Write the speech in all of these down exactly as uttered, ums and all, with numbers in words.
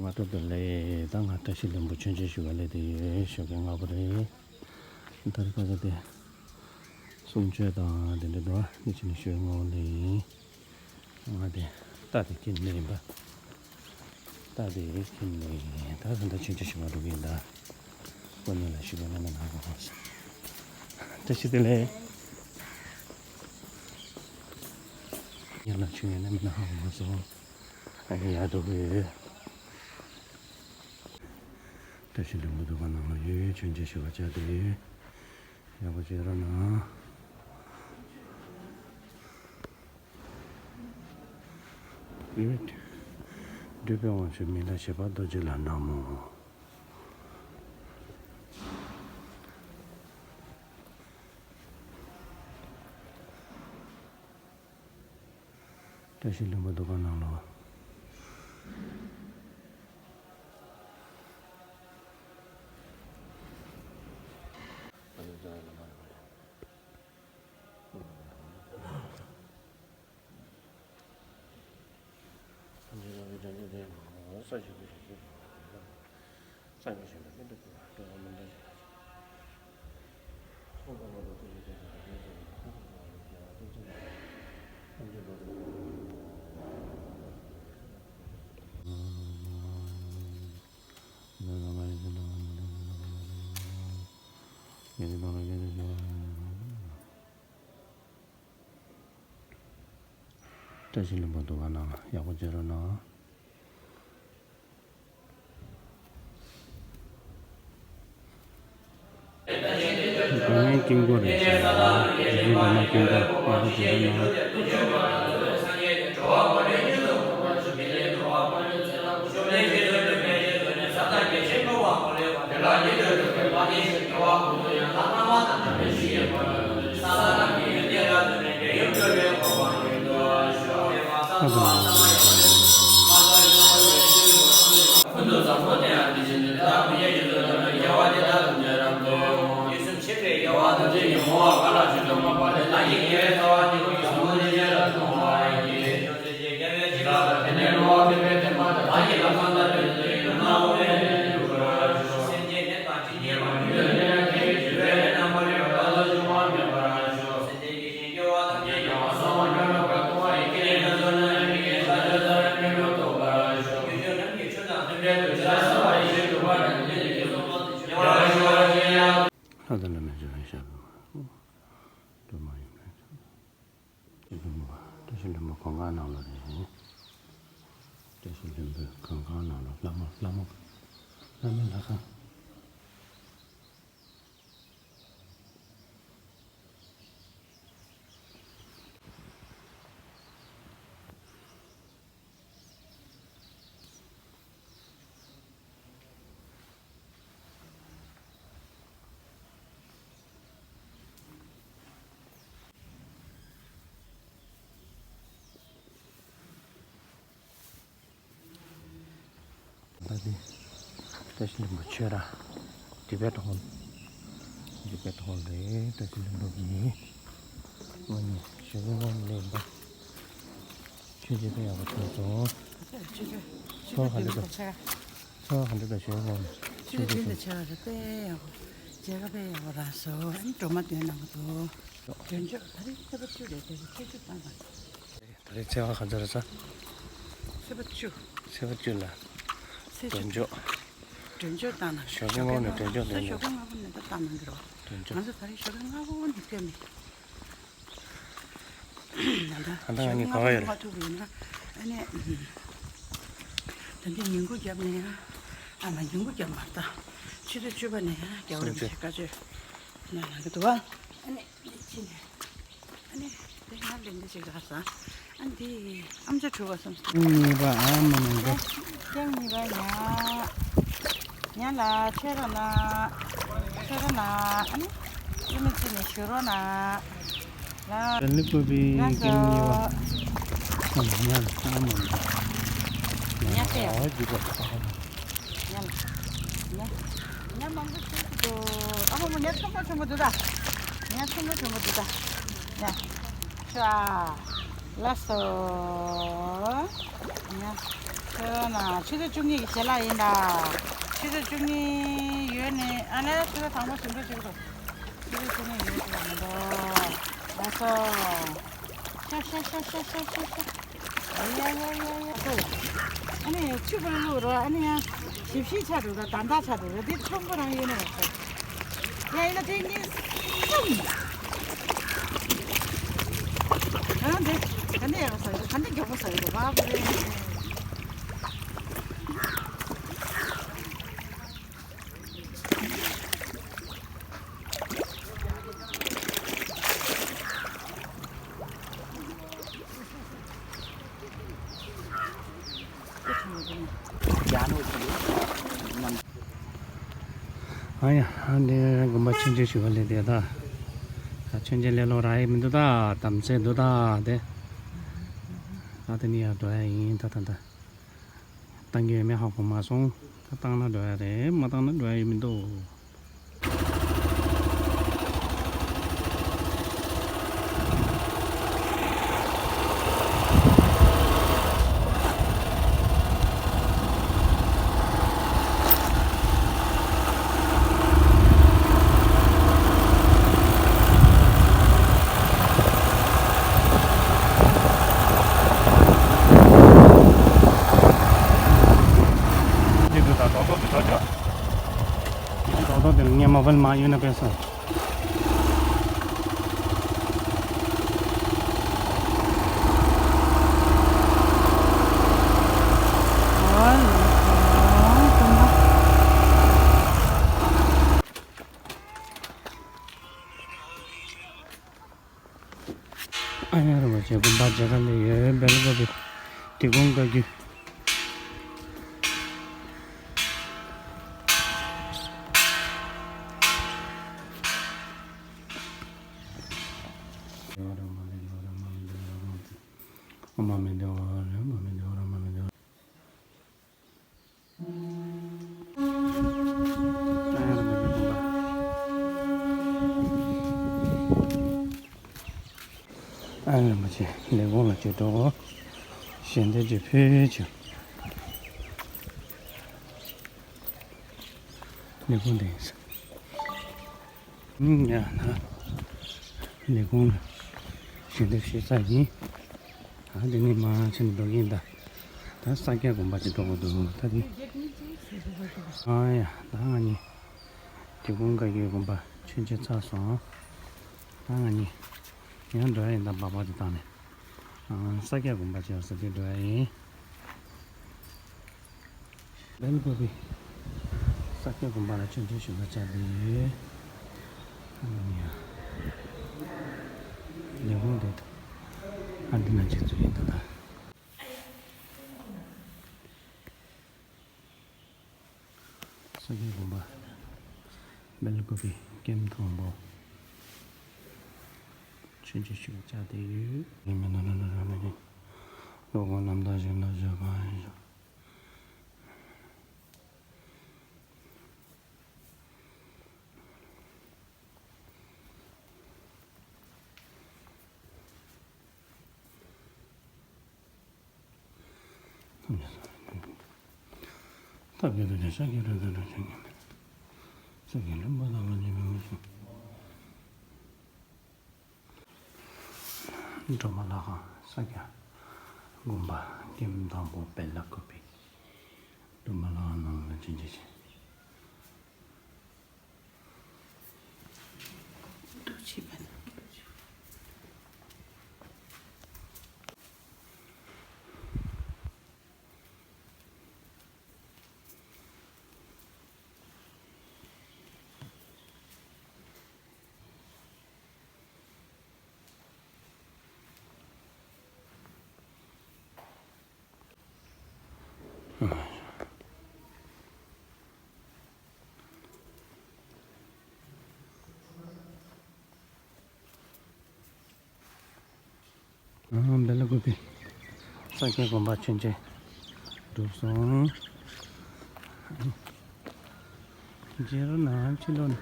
མ་ཐུབ་པའི་ལས་ད་ང་བཀྲ་ཤིས་ལྷུན་པོ་མཆོད་མཇལ་ཞུ་བ་ལས་དེ་ཡོད་ཞོགས་ཀས་སྔ་པོ་རེད། ད་རེས་ཁ་ཚ་དེ་གསུང་ཆོས་དང་དེ་འདྲ་འགྲོ་བ་ནི་ཕྱི་ནས་ཞུ་བའི་སྔ་པོ་ལས་ཡིན། ང་དེ་རྟ་དེ་ཁྱེར་ནས་ཡིན་པ། རྟ་དེ་ཁྱེར་ནས་ཡིན། ད་ད་ལྟ་མཆོད་མཇལ་ཞུ་བ་འགྲོ་གི་ཡིན་ད། ཁོ་གཉིས་ལ་ཞུ་བ་ན་མེད་ན་ཧ་གོ་མ་སོང་། བཀྲ་ཤིས་བདེ་ལེགས། གཉིས་ལ་ཞུ་ཡ་ན་མེད་ན་ཧ་གོ་མ་སོང་། ཨ་ནི་ཡར་འགྲོ་གི་ཡོད། བཀྲ་ཤིས་ལྷུན་པོ་འདུ་ཁང་ནང་ལ་ཡོད་ཡོད་མཆོད་མཇལ་ཞུ་བ་བཅར་དེ་ཡོད། ཡག་པོ་བྱེད་རོགས་གནང་། འདུས་པའི་དབང་ཕྱུག་མི་ལ་བཞད་པ་རྡོ་རྗེ་ལ་ན་མོ། བཀྲ་ཤིས་ལྷུན་པོ་འདུ་ཁང་ནང་ལོགས། བཀྲ་ཤིས་ལྷུན་པོ་འདུ་ཁང་ནང་ཡག་པོ་བྱེད་རོགས་གནང་། སྒྲོལ་མའི་དཀྱིལ་འཁོར་རེད་ཤག་རྗེ་བཙུན་སྒྲོལ་མ་དཀྱིལ་འཁོར་ཡག་པོ་བྱེད་རོགས་གནང་། ལྷ་དང་བླ་མའི་མཛད་པ་ཡིན་ཤག་སྒྲོལ་མ་ཡིན་པས། བཀྲ་ཤིས་ལྷུན་པོ། བཀྲ་ཤིས་ལྷུན་པོ་གོང་ཁང་ནང་ལོགས་རེད། བཀྲ་ཤིས་ལྷུན་པོའི་གོང་ཁང་ནང་ལོགས་ལྷ་མོ་ལྷ་མོ་ལྷ་མོ་ལྷ་ཁང་། ད་འདི་བཀྲ་ཤིས་ལྷུན་པོ་ཆོས་ར་ཏི་བེད་ཧོལ། ཏི་བེད་ཧོལ་རེད། བཀྲ་ཤིས་ལྷུན་པོ་གི་ངོས་ནས་ཞོགས་ཀས་སྔ་མོ་ནས་ཡིན་པ། ཆོས་རྗེ་དཔེ་ཡག་པོ་ཐོན་སོང་། ཚོར་བ་ག་འདྲ་འདུག་ཚོར་བ་ག་འདྲ་འདུག་ཞོགས་ཀས་སྔ་མོ་ནས་ཆོས་རྗེ་ཐོན་སོང་། ཆོས་རྗེ་དཔེ་ཡག་པོ། མཇལ་ཁ་དཔེ་ཡག་པོ་རག་སོང་། ཨ་ནི་སྒྲོལ་མ་འདོན་གནང་གི་འདུག་སྒྲོལ་ཆོག་ད་རེས་ཚེས་པ་བཅུ་རེད། ད་རེས་ཚེས་བཅུ་བཏང་བ། ད་རེས་ཚེས་པ་ག་ཚོད་རེད་ཟེར། ཚེས་པ་བཅུ། ཚེས་པ་བཅུ་ལ། ཚེས་བཅུ། སྒྲོལ་ཆོག་སྒྲོལ་ཆོག་བཏང་གནང་། ཞོགས་ཀས་སྔ་མོ་ནས་སྒྲོལ་ཆོག་འདོན་གནང་། ཞོགས་ཀས་སྔ་མོ་ནས་ད་བཏང་གནང་གི་རེད་པ། སྒྲོལ་ཆོག་ང་ཚོ་ད་རེས་ཞོགས་ཀས་སྔ་པོ་ནས་ཕེབས་ནས། ད་ལྟ་ང་གཉིས་ག་པར་ཡོད་རེད། ཞོགས་ཀས་སྔ་པོ་མ་ཐུག་པ་ཡིན་ན། ཨ་ནི། ད་འདི་ཉིན་གུང་རྒྱབ་ནས་ཡང་། ཨ་མ་ཉིན་གུང་རྒྱབ་མ་རེད་ད། ཆུ་ཚོད་བཅུ་པ་ནས་ཡང་རྒྱབ་རེད་པ། བཀའ་ཆོས་གནང་གནང་གི་འདུག་པ། ཨ་ནི། འདི་ཕྱིན་ནས། ཨ་ནི། དེ་ཡང་ལེན་འདི་ཞིག་རག་སོང་། ཨ་འདི་ཨམ་ཅོག་འཁྲུག་པ་བསམ་སོང་། ཐེངས་གཉིས་པ་ཨ་མ་མང་པོ། ཐེངས་གཉིས་པ་ཉ། ཉ་ལ་ཆོས་ར་ན། ཆོས་ར་ན། ཨ་ནི། ཨ་ནི་ཅི་ནས་ཞུ་རོགས་ན། ལ། ལི་ཀུ་པི་ཐེངས་གཉིས་པ། ཨ་མ་ཉ་ལ་ཨ་མ་མང་པོ། ཉ་ལྟེ། ཨ་ཇི་པ། ཉ་ལ། ཉ། ཉ་མང་པོ་ཆུང་ཆུང་འདུག་ཨ་མ་མོ་ཉ་ཆུང་པོ་ཆུང་པོ་འདུག་ད། ཉ་ཆུང་པོ་ཆུང་པོ་འདུག་ད། ཉ། ཤ། ལགས་སོ། ཉ། ཁྱོད་ན་ཆུ་ཚོད་བཅུ་གཉིས་ཀྱི་ཞལ་ལག་ཡིན་ད། ཆུ་ཚོད་བཅུ་གཉིས་ཡོལ་ནས་ཨ་ནི་ཆུ་ཚོད་དང་པོ་ཞིག་འགྲོ་བྱེད་དགོས། ཆུ་ཚོད་བཅུ་གཉིས་ཡོལ་ཐུབ་པ་མི་འདུག་ལགས་སོ། ཤ་ཤ་ཤ་ཤ་ཤ་ཤ་ཤ། ཡ་ཡ་ཡ་ཡ། ཨ་ནི་ཆུ་བུར་བླུགས་རོགས། ཨ་ནི་ཡང་ཞིབ་ཞིབ་ཆགས་འདུག་ད་དམ་དྲག་ཆགས་འདུག་ད་འདི་ཆུ་མོ་རང་ཡོད་ན་རེད། ཡ་ཡིན་ན་དེ་གཉིས་གསུམ། ཨ་འདི་ག་འདི་ཡག་པོ་ཟ་ཡོད། ག་འདི་མགྱོགས་པོ་ཟ་ཡོད་བ་བུ་རེད། ཨ་ཡ། ཨ་འདི་དགོན་པ་ཆུང་ཆུང་ཞིག་ལ་སླེབས་དེ་ད། ད་ཆུང་ཆུང་སླེབས་ལོ་རག་ཡི་མི་འདུག་ད་དམ་ཚིག་འདུག་ད་དེ། ཨ་དེ་ནི་ཡར་འགྲོ་ཡ་ཡིན་ད་ད་ད། བཏང་གི་ཡོད་མེད་ཧ་གོ་མ་སོང་། ད་བཏང་ན་འགྲོ་ཡ་རེད། མ་བཏང་ན་འགྲོ་ཡ་ཡོད་མི་འདུག་ཏོག་ཏོག་དེ་ངས་མོ་བལ་མ་ཡོད་ན་པས་སོང་། ཨ་ཡ་ར་བ་ཅན་དགོན་པ་མཇལ་ཁ་ལས་ཡོད། སྦེལ་ཀོབ་པའི་དིགོང་བཀའ་བརྒྱུད། ཨ་རིན་པོ་ཆེ་ལས་ཁུངས་ལ་ཅིག་འགྲོ། ཞལ་འདེབས་ཅིག་ཕུལ་ཅིག་ལས་ཁུངས་དེ་ཡིན་ས། ཡ་ན། ལས་ཁུངས་ལ་ཞལ་འདེབས་ཞུས་ཚར་ཡིན། ད་འདི་ནས་མར་ཕྱིན་འགྲོ་གིན་ད། ད་ས་སྐྱ་དགོན་པ་ཅིག་འགྲོ་དགོས་འདུག་ད་འདི། ཨ་ཡ། ད་ང་གཉིས་དིགོང་བཀའ་བརྒྱུད་དགོན་པ་ཆུང་ཆུང་ཚར་སོང་། ད་ང་གཉིས་ཡང་འགྲོ་ཡ་ཡིན། ད་སྦག་སྦག་དེ་བཏང་ནས། ཨ། ས་སྐྱ་དགོན་པ་ཅིག་ཡོད་ས་དེ་འགྲོ་ཡ་ཡིན། སྦེལ་ཀོབ་པའི་ས་སྐྱ་དགོན་པ་ལ་ཆོས་འབྲེལ་ཞུ་བར་བཅར་ཏེ་ཡོད། ཨ་ནི་ཡ། ལས་ཁུངས་དེ་ཨ་འདི་ན་ཅིག་ཚུད་ཡིན་ད་ད། ས་སྐྱ་དགོན་པ། སྦེལ་ཀོབ་པའི་ཀེམ་དང་པོ། ཆོས་འབྲེལ་ཞུ་བར་བཅར་ཏེ་ཡོད། རིང་མིན་ན་ན་ན་ར་ན་ནི། ལོ་གོང་རྣམ་དག་བཞིན་ལ་བཞག་པ་ཡིན་ཞིང་། ཐབས་ཀྱི་རྡུལ་ཕྲན་ཤཱཀྱའི་རོལ་པའི་སྒྲོག་ཆེན་ཉི་མའི། ས་ཀྱི་ལྷུན་པོ་ལྟ་བུ་ཉི་མའི་འོད་ཟེར། སྒྲོལ་མ་ལྷ་ཁང་ས་སྐྱ་དགོན་པ་ཀེམ་དང་པོ་སྦེལ་ཀོབ་པའི་སྒྲོལ་མ་ལྷ་ཁང་ནང་ལ་ཅི་བྱེད་ཅིང་། སྦེལ་ཀོབ་པའི་ས་སྐྱ་དགོན་པ་ཆོས་འབྲེལ་གྲུབ་སོང་། རྗེ་རོ་ནང་ཕྱི་ལོགས་ནས།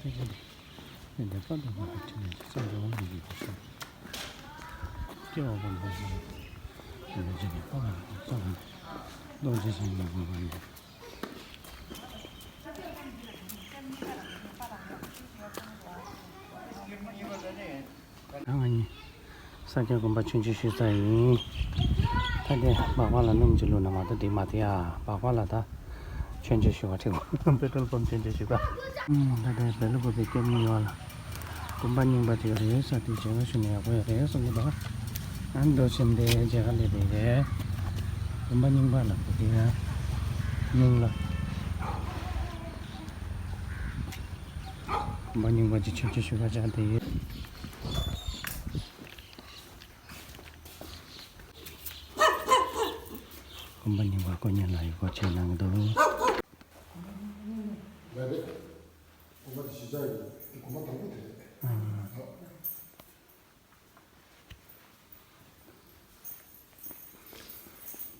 ཁྱེད་ཀྱིས་དེ་འདྲའི་དཔའ་བདེ་བ་ཁྲིད་ནས་ཀྱི་སེམས་ཀྱི་དབང་གིས་ཀྱི་ཤོག་སྐྱེ་བ་པོ་འདི་ཞིག་ལ་ཅི་ནས་དཔའ་བ་ལ་སོགས་ནས་རྡོ་རྗེ་འཆང་གི་དབང་གིས། ད་ང་གཉིས་ས་སྐྱ་དགོན་པ་མཆོད་མཇལ་ཞུ་ས་ཡིན། ད་དེ་སྦག་སྦག་ལ་སྣུམ་གྱི་བླུགས་ན་མ་གཏོགས་དེ་མ་དེ་ཡ། སྦག་སྦག་ལ་ད་མཆོད་མཇལ་ཞུ་བ་ཁྲིད་པོ་པེ་ཊོལ་པམ་མཆོད་མཇལ་ཞུ་ག་ད་དེ་བེ་ལུ་གོ་པའི་སྐྱབས་གཉིས་པ་ལ་དགོན་པ་རྙིང་པ་ཅིག་རེད་ས། དེ་མཇལ་ཁ་ཞུ་ན་ཡག་པོ་ཡོད་རེད་གསུང་གི་འདུག་ཨ་འདུག་སེ་འདི་མཇལ་ཁ་སླེབས་པ་རེད། དགོན་པ་རྙིང་པ་ལ་གོ་དེ་ཡ་རྙིང་ལ། དགོན་པ་རྙིང་པ་ཅིག་མཆོད་མཇལ་ཞུ་ག་བཅར་བསྡད་ཡོད། དགོན་པ་རྙིང་པ་དཀོན་གཉེར་ལགས་ཡི་སྒོ་ཕྱེ་གནང་གི་འདུག་ལགས་རེད། དགོན་པ་དེ་གཞིས་ཆགས་ཡིན། དེ་དགོན་པ་དང་པོ་དེ་རེད། ཨ།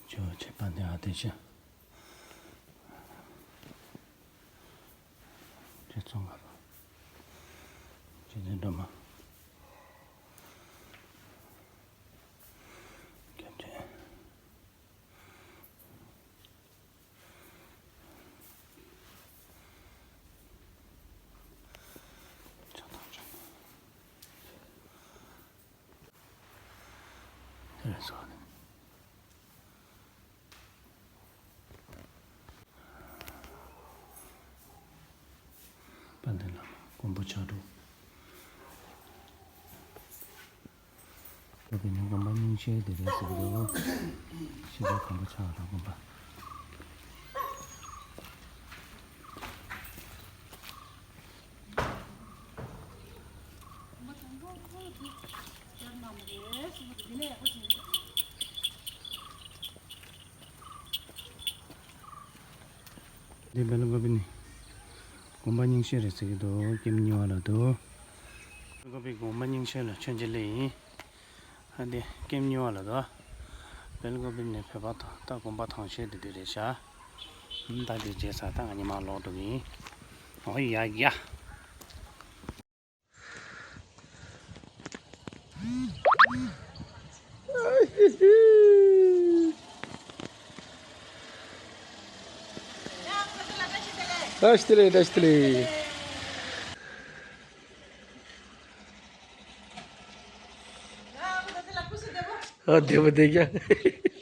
ཇོ་བོ་རྗེ་དཔལ་ལྡན་ཨ་ཏི་ཤ། རྗེ་ཙོང་ཁ་པ། རྗེ་བཙུན་སྒྲོལ་མ། སྐྱབས་རྗེ། ཆགས་སྡང་ཆེན་པོ། དེ་རེད་སོ། དཔལ་ལྡན་བླ་མ་མགོན་པོ་ཕྱག་དྲུག་ད་དེ་ནས་དགོན་པ་རྙིང་ཤོས་དེ་རེད་ཟེར་གི་འདུག་ཤེས་བྱ་མགོན་པོ་ཕྱག་དྲུག་དགོན་པ། འདི་བེ་ལ་ཀོ་པི་ནི་དགོན་པ་རྙིང་ཤོས་རེད་ཟེར་གི་འདུག་སྐྱབས་གཉིས་པ་ལ་འདུག་བེ་ལ་ཀོ་པི་དགོན་པ་རྙིང་ཤོས་ལ་མཆོད་མཇལ་སླེབས་ཡིན། ཨ་འདི་སྐྱབས་གཉིས་པ་ལ་འདུག་བེ་ལ་ཀོ་པི་ནི་བོད་པ་ད་དགོན་པ་དང་ཤོས་དེ་དུས་རེད་ཤག་ད་འདི་རྗེས་ས་ད་ང་གཉིས་མར་ལོག་འགྲོ་གི་ཡིན། འོ་ཡ་ཡ། བཀྲ་ཤིས་བདེ་ལེགས། བཀྲ་ཤིས་བདེ་ལེགས། ཨ་བདེ་པོ་བསྡད་ཀྱང་།